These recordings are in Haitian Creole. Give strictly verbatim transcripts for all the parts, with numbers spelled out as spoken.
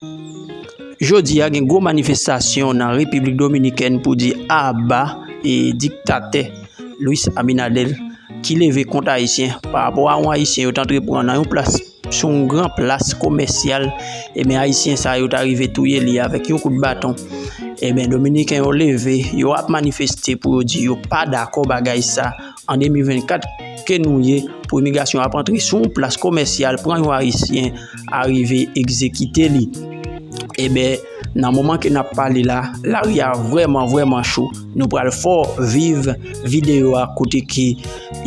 Jodi a gen gwo manifestasyon nan Repiblik Dominikèn pou di aba e diktatè Luis Abinader ki leve kont Ayisyen pa rapò a yon Ayisyen yo t antreprann nan yon plas, sou yon gran plas komèsyal. Ebyen, Ayisyen sa yo ta rive touye li avèk yon kout baton. Ebyen, Dominiken yo leve, yo ap manifeste pou yo di yo pa dakò bagay sa. An de mil vennkat ke nou ye, pou imigrasyon ap antre sou yon plas komèsyal, pran yon Ayisyen, arive egzekite li. Ebyen, nan moman ke n ap pale la, lari a vrèman, vrèman cho. Nou pral fè w viv videyo a kote ke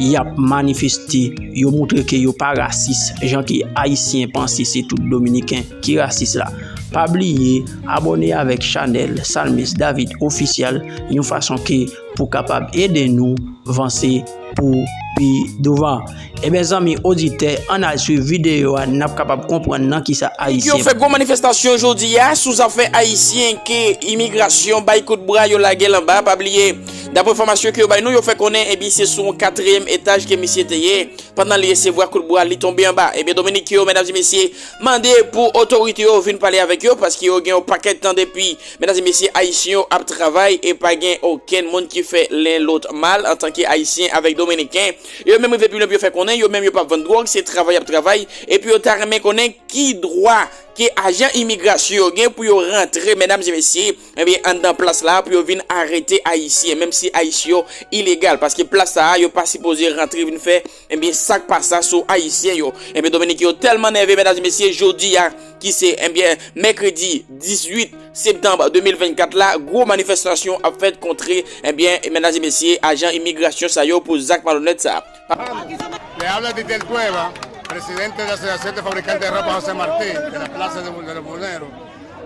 y ap manifeste, yo montre ke yo pa rasis, jan ke Ayisyen panse se tout Dominiken ki rasis la. Pa bliye abòne avèk chanèl Salmis David Official, yon fason ke pou kapab ede nou vanse pou pi douvan. Ebyen, zanmi oditè, ann al swiv videyo a, n ap kapab konprann nan kisa Ayisyen yo fè gwo manifestasyon jodi a sou zafè Ayisyen ke imigrasyon bay kout bra, yo lage l anba. Pa bliye, dapre enfòmasyon ke yo bay nou, yo fè konnen, ebyen, se sou yon katriyèm etaj ke misye te ye. Pandan li resevwa kout bra, li tonbe anba. Ebyen, Dominiken yo, medam e mesye, mande pou otorite yo vin pale avèk yo, paske yo gen yon pakèt tan depi, medam e mesye, Ayisyen yo ap travay e pa gen okenn moun ki fè len lòt mal antanke Ayisyen avèk Dominiken. Yo menm rive pi lwen pou yo fè konnen, yo menm yo p ap vann dwòg, se travay y ap travay, epi yo ta renmen konnen ki dwa ke ajan imigrasyon yo gen pou yo rantre, medam e mesye, ebyen, anndan plas la, pou yo vin arete Ayisyen, menm si Ayisyen yo ilegal, paske plas sa a, yo pa sipoze rantre vin fè, ebyen, sa k pa sa sou Ayisyen yo. Ebyen, Dominiken yo tèlman nève, medam e mesye, jodi a, ki se, ebyen, mèkredi dizuit septanm de mil vennkat la, gwo manifestasyon ap fèt kont, ebyen, medam e mesye, ajan imigrasyon sa yo pou zak malonèt sa. Le habla Didier Cueva, presidente de la Asociación de Fabricantes de Ropa José Martí, de la Plaza de, de los Moneros.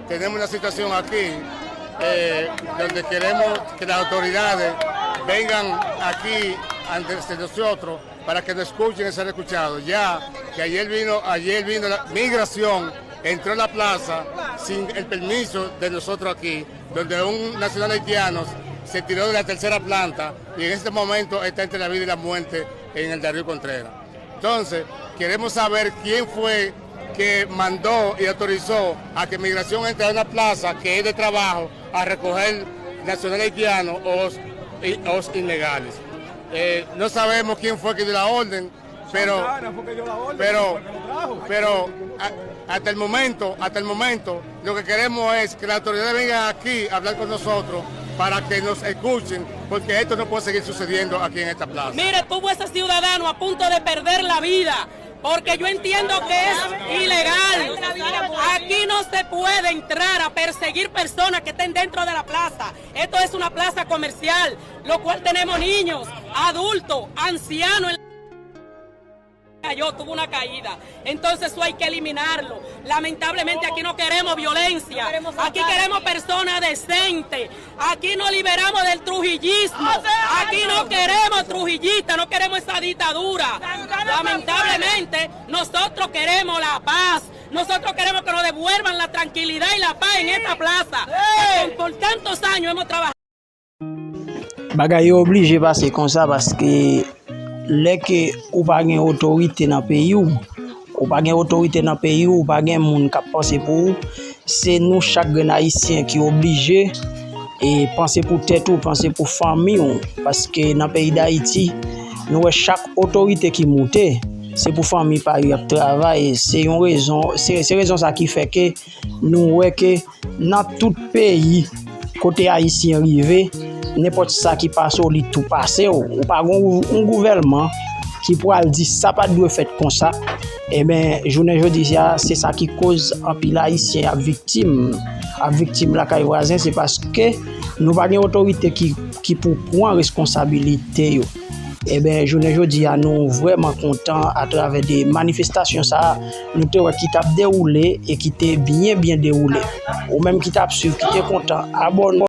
Tenemos una situación aquí, eh, donde queremos que las autoridades vengan aquí ante nosotros para que nos escuchen y ser escuchados, ya que ayer vino, ayer vino la migración, entró a la plaza sin el permiso de nosotros aquí, donde un nacional haitiano se tiró de la tercera planta y en este momento está entre la vida y la muerte en el Darío Contreras. Entonces, queremos saber quién fue que mandó y autorizó a que migración entre a una plaza que es de trabajo a recoger nacionales haitianos o, o ilegales. Eh, no sabemos quién fue que dio la orden, pero, pero, pero a- hasta el momento, hasta el momento, lo que queremos es que las autoridades vengan aquí a hablar con nosotros para que nos escuchen, porque esto no puede seguir sucediendo aquí en esta plaza. Mire, tuvo ese ciudadano a punto de perder la vida, porque yo entiendo que es ilegal. Aquí no se puede entrar a perseguir personas que estén dentro de la plaza. Esto es una plaza comercial, lo cual tenemos niños, adultos, ancianos. Cayó, tuvo una caída. Entonces eso hay que eliminarlo. Lamentablemente aquí no queremos violencia. Aquí queremos personas decentes. Aquí nos liberamos del trujillismo. Aquí no queremos trujillistas, no queremos esa dictadura. Lamentablemente nosotros queremos la paz. Nosotros queremos que nos devuelvan la tranquilidad y la paz en esta plaza. Porque por tantos años hemos trabajado. Bagay yo oblije pase konsa, paske lè ke ou pa gen otorite nan peyi w, ou pa gen otorite nan peyi w, ou pa gen moun k ap panse pou ou, se nou chak grenn Ayisyen ki oblije e panse pou tèt ou, panse pou fanmi w. Paske nan peyi Dayiti, nou wè chak otorite ki moute, se pou fanmi pa yo y ap travay. Se yon rezon, se, se rezon sa ki fè ke nou wè ke nan tout peyi kote Ayisyen rive, nenpòt sa ki pase w, li tou pase w. Ou pa gon yon gouvèlman ki pral di sa pa t dwe fèt konsa. Enben, jounen jodi a, se sa ki koz anpil Ayisyen ap viktim, ap viktim lakay vwazen, se paske nou pa gen otorite ki, ki pou pran responsabilite yo. Enben, jounen jodi a, nou vrèman kontan atravè de manifestasyon sa a, nou te wè ki t ap dewoule e ki te byen, byen dewoule. Ou menm ki t ap swiv, ki te kontan, abòne.